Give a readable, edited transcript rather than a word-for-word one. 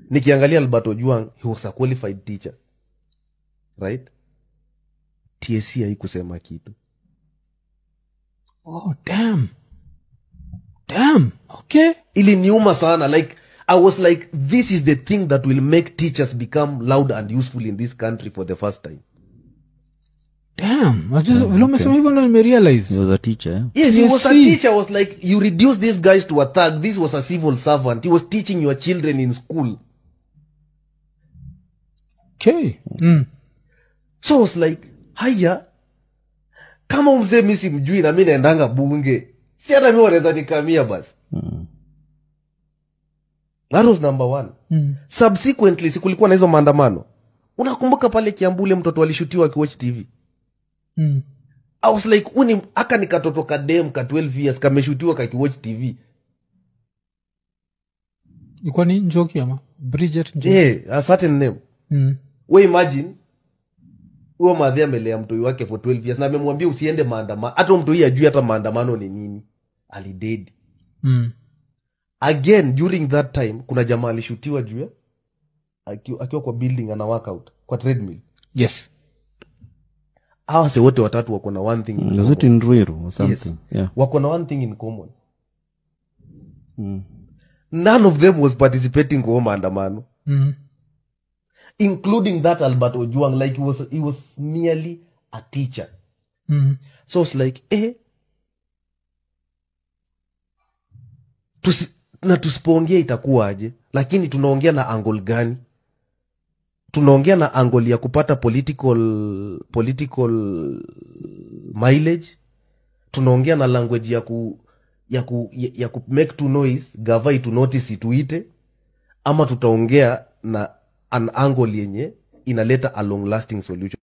Nikiangalia Albert Ojwang, he was a qualified teacher, right? TSC haikusema kitu. Oh, damn. Damn. Okay. Iliniuma sana. Like, I was like, this is the thing that will make teachers become loud and useful in this country for the first time. Damn. Vile umesema hivyo ndo nimerealize. He was a teacher, eh? Yes, he was a TSC. teacher. I was like, you reduce these guys to a thug. This was a civil servant. He was teaching your children in school. Okay. So I was like, haya, kama mzee mi simjui na mi naendanga bunge, si hata mi wanaweza nikamia basi. That was number one. Subsequently, si kulikuwa na hizo maandamano. Unakumbuka pale Kiambu ule mtoto alishutiwa akiwatch TV? I was like, uni, aka ni katoto kadem ka 12 years kameshutiwa kakiwatch TV. Ilikuwa ni Njoki ama Bridget Njoki? Yeah, a certain name. We imagine huyo madhi amelea mtoi wake for 12 years na amemwambia usiende maandamano. Hata mtoi hajui hata maandamano ni nini. Alidedi. Again during that time kuna jamaa alishutiwa juu ya akiwa kwa building ana workout kwa treadmill. Yes. Hawa se wote watatu wako na one thing in Was it common. in Ruiru or something? Yes. Yeah. Wako na one thing in common. None of them was participating kwa maandamano. Including that Albert Ojwang, like he was merely a teacher. So it's like, na tusipoongea itakuwaje? Lakini tunaongea na angle gani? Tunaongea na angle ya kupata political mileage. Tunaongea na language ya ku make to noise, gava itu notice ituite, ama tutaongea na an angle yenye inaleta a long lasting solution.